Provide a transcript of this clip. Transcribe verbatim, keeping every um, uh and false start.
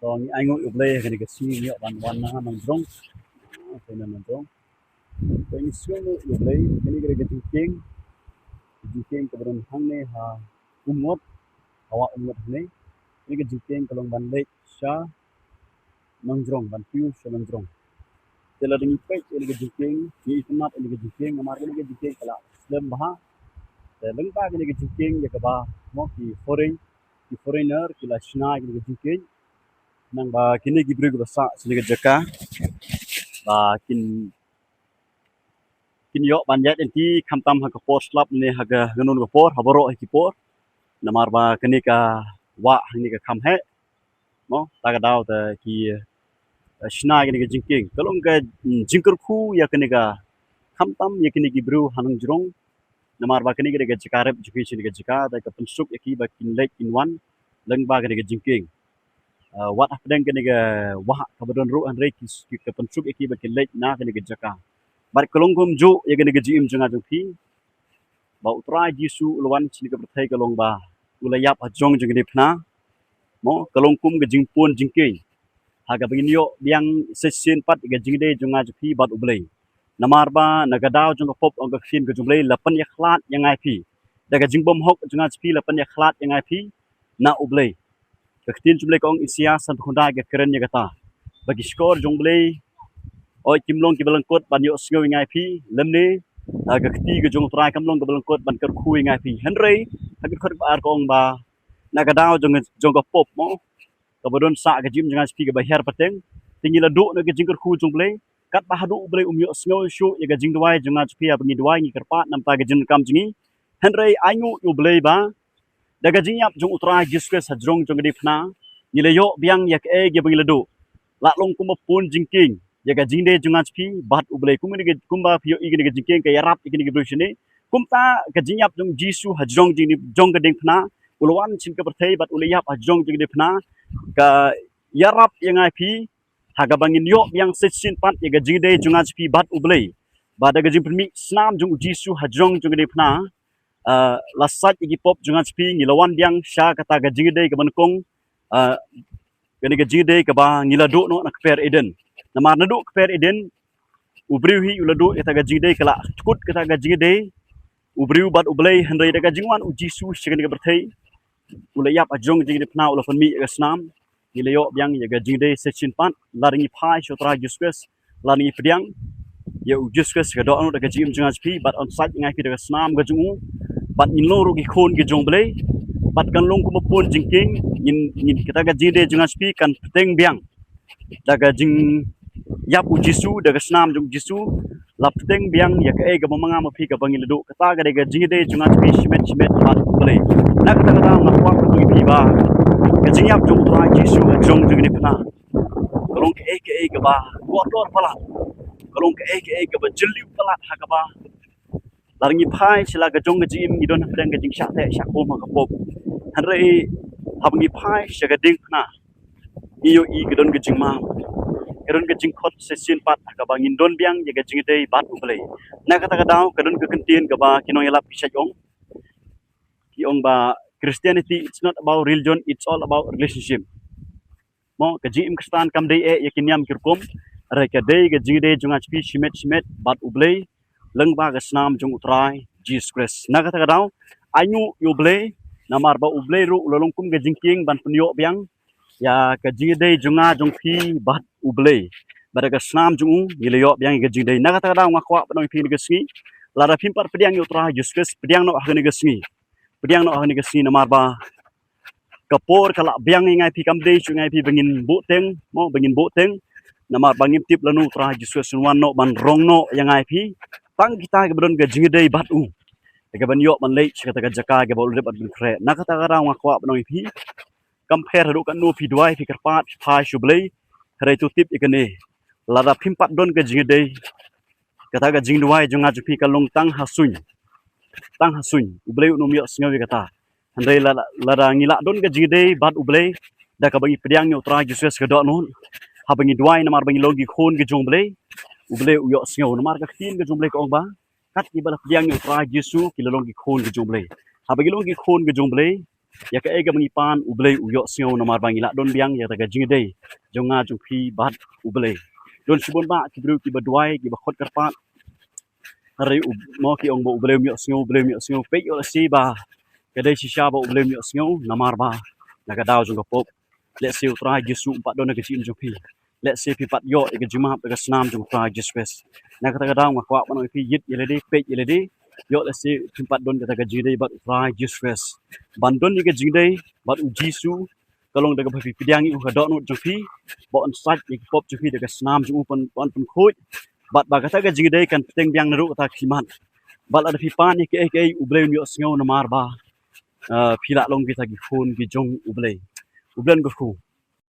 To ngi ai nguh ïa u Blei ha kane ka sngi ngi ïoh ban wan na Nongjrong. Te na Nongjrong. Te ngi sngew nguh ïa u Blei, kane ka dei ka jingkieng. Ka jingkieng kaba don hangne ha Umngot, ha wah Umngot hangne. Kane ka jingkieng ka long ban leit sha Nongjrong, ban kiew sha Nongjrong. Te lada ngi peit ïa kane ka jingkieng, ngi itynnad ïa kane ka jingkieng, namar kane ka jingkieng ka la slem bha. Te lyngba kane ka jingkieng ïa kaba mo ki foreign, ki foreigner ki la shna ïa kane ka jingkieng. Nang ba kine ki briew kiba sah sha kane ka jaka ba kin, kin ïoh ban ïaid lynti khamtam ha ka por slap ne ha ka, ha kano kano ka por, ha baroh hi ki por. Namar ba kane ka wah hangne ka kham heh. Mo, ta ka daw te ki, eh, shna ïa kane ka jingkieng. Ka long ka, mm, jingkyrkhu ïa kane ka, khamtam ïa kine ki briew ha Nongjrong. Namar ba kane ka dei ka jaka rep jong ki sha kane ka jaka, te ka pynsuk ïa ki ba kin leit kin wan lyngba kane ka jingkieng. Ah, wat hapdeng kane ka wah kaba don ruh hynrei ki, ki, ka pynsuk ïa ki ba kin leit na kane ka jaka. Bad ka long kumjuh ïa kane ka jingim jong nga jong phi. Ba U Trai Jisu u la wan sha kane ka pyrthei ka long ba u la ïap ha jrong jong kane ka dei phna. Mo, ka long kum ka jingpun jingkieng ha kaba ngin ïoh biang shisien pat ïa ka jingïadei jong nga jong phi bad U Blei. Namar ba na ka daw jong ka pop, ong ka ktien ka jong U Blei, la pynïakhlad ïa nga ïa phi. Da ka jingbymhok jong nga jong phi la pynïakhlad ïa nga ïa phi na U Blei. Ka ktien jong U Blei ka ong, Isaïah san phew khyndai ka kren ïa kata ba ki shkor jong U Blei, oi, kim long kiba lyngkot ban ïohsngew ïa nga ïa phi, lymne, ah, ka kti ka jong U Trai kam long kaba lyngkot ban kyrkhu ïa nga ïa phi. Hynrei ha ka dkhot ba ar ka ong ba na ka daw jong, jong ka pop, mo, kaba don sah ka jingim jong nga jong phi kaba hiar pateng, te ngi la duh na ka jingkyrkhu jong U Blei. Katba haduh U Blei um ïohsngew shuh ïa ka jingduwai jong nga jong phi, haba ngi duwai ngi kyrpad namar ka jingdonkam jong ngi. Hynrei ai nguh ïa U Blei ba da ka jingïap jong U Trai Jisu Khrist ha jrong jong kane ka dei phna, ngi la ïoh biang ïa kaei kaei ba ngi la duh. La long kumba pun jingkieng ïa ka jingïadei jong nga jong phi bad U Blei. Kum kane ka, kumba phi ïohi kane ka jingkieng ka ïarap ïa kine ki briew shane. Kumta ka jingïap jong U Jisu ha jrong jong kane, jong kane ka dei phna, u la wan sha kane ka pyrthei bad u la ïap ha jrong jong kane ka dei phna, ka ïarap ïa nga ïa phi ha kaba ngin ïoh biang shisien pat ïa ka jingïadei jong nga jong phi bad U Blei. Ba da ka jingpynmih snam jong U Jisu ha jrong jong kane ka dei phna, ah, la sait ïa ki pop jong nga jong phi, ngi la wan biang sha kata ka jingïadei kaba nyngkong, ah, kane ka jingïadei kaba ngi la duh noh na kper Eden. Namar naduh kper Eden u briew hi u la duh ïa kata ka jingïadei, ka la kut kata ka jingïadei u briew bad U Blei, hynrei da ka jingwan U Jisu sha kane ka pyrthei, u la ïap ha jrong jong kane ka dei phna, u la pynmih ïa ka snam, ngi la ïoh biang ïa ka jingïadei shisien pat. Lada ngi phai sha U Trai Jisu Khrist, lada ngi pdiang ïa U Jisu Khrist sha ka dohnud da ka jingim jong nga jong phi, bad un sait ïa nga ïa phi da ka snam ka jong u, bad ngin long ruh ki khun ki jong U Blei. Bad kan long kumba pun jingkieng, ngin, ngin, kata ka jingïadei jong nga jong phi kan bteng biang da ka jingïap U Jisu, da ka snam jong U Jisu, la bteng biang ïa kaei kaba ma nga ma phi kaba ngi la duh. Kata ka dei ka jingïadei jong nga jong phi shimet shimet bad U Blei. Na kata ka daw nga kwah ban ong ïa phi ba ka jingïap jong U Trai Jisu ha jrong jong kane ka dei phna ka long kaei kaei kaba kordor palat, ka long kaei kaei kaba jylliew palat ha kaba lada ngi phai sha la ka jong ka jingim ngi don hapdeng ka jingshah teh shah kum ha ka pop. Hynrei haba ngi phai sha ka dei phna, ngi ïohi ka don ka jingmam, ka don ka jingkhot shisien pat ha kaba ngin don biang ïa ka jingïadei bad U Blei. Na kata ka daw ka don ka kyntien kaba ki nongïalap ki shait ong, ki ong ba Christianity, it's not about religion, it's all about relationship. Mo, ka jingim Khristan kam dei eh ïa ki niam ki rukom, hynrei ka dei ka jingïadei jong nga jong phi shimet shimet bad U Blei lyngba ka snam jong U Trai Jisu Khrist. Na kata ka daw ai nguh ïa U Blei namar ba U Blei ruh u la long kum ka jingkieng ban pynïoh biang ïa ka jingïadei jong nga jong phi bad U Blei. Bad da ka snam jong u ngi la ïoh biang ïa ka jingïadei. Na kata ka daw nga kwah ban ong ïa phi kane ka sngi, lada phim pat pdiang ïa U Trai Jisu Khrist, pdiang noh ha kane ka sngi. Pdiang noh ha kane ka sngi namar ba ka por ka la biang ïa nga ïa phi, kam dei shuh ïa nga ïa phi ba ngin buhteng, mo, ba ngin buhteng. Namar ba ngim tip lano U Trai Jisu Khrist un wan noh ban rong noh ïa nga ïa phi. Tang kita kiba don ka jingïadei bad u, ïa kaban ïoh ban leit sha kata ka jaka kaba u la dep ban pynkhreh. Na kata ka daw nga kwah ban ong ïa phi, kam pher haduh katno phi duwai, phi kyrpad, phi phai sha U Blei, hynrei to tip ïa kane, lada phim pat don ka jingïadei, kata ka jingduwai jong nga jong phi ka long tang ha suiñ. Tang ha suiñ. U Blei un ym ïohsngew ïa kata. Hynrei lada, lada ngi la don ka jingïadei bad U Blei da kaba ngi pdiang ïa U Trai Jisu Khrist sha ka dohnud, haba ngi duwai namar ba ngi long ki khun ki jong U Blei, U Blei u ïohsngew. Namar ka ktien ka jong U Blei ka ong ba kat kiba la pdiang ïa U Trai Jisu ki la long ki khun ki jong U Blei. Haba ngi long ki khun ki jong U Blei, ïa kaei kaba ngi pan U Blei u ïohsngew namar ba ngi lah don biang ïa kata ka jingïadei jong nga jong phi bad U Blei. Don shibun bah ki briew kiba duwai, kiba khot kyrpad. Hynrei u mo ki ong ba U Blei um ïohsngew, U Blei um ïohsngew. Peit ïoh lehse ba ka dei shisha ba U Blei um ïohsngew namar ba na ka daw jong ka pop, lehse U Trai Jisu um pat don ha ka jingim jong phi. Lehse phi pat ïoh ïa ka jingmap da ka snam jong U Trai Jisu Khrist. Na kata ka daw nga kwah ban ong ïa phi, ïit ïa lade, peit ïa lade. Ïoh lehse phim pat don kata ka jingïadei bad U Trai Jisu Khrist. Ban don ïa ka jingïadei bad U Jisu ka long da kaba phi pdiang ïa u ha ka dohnud jong phi, ba un sait ïa ki pop jong phi da ka snam jong u, ban, ban pynkhuid. Bad ba kata ka jingïadei kan bteng biang naduh kata ka khlieh mat. Bad lada phi pan ïa kaei kaei, U Blei un ïohsngew namar ba, ah, phi lah long kita ki khun ki jong U Blei. U Blei un kyrkhu.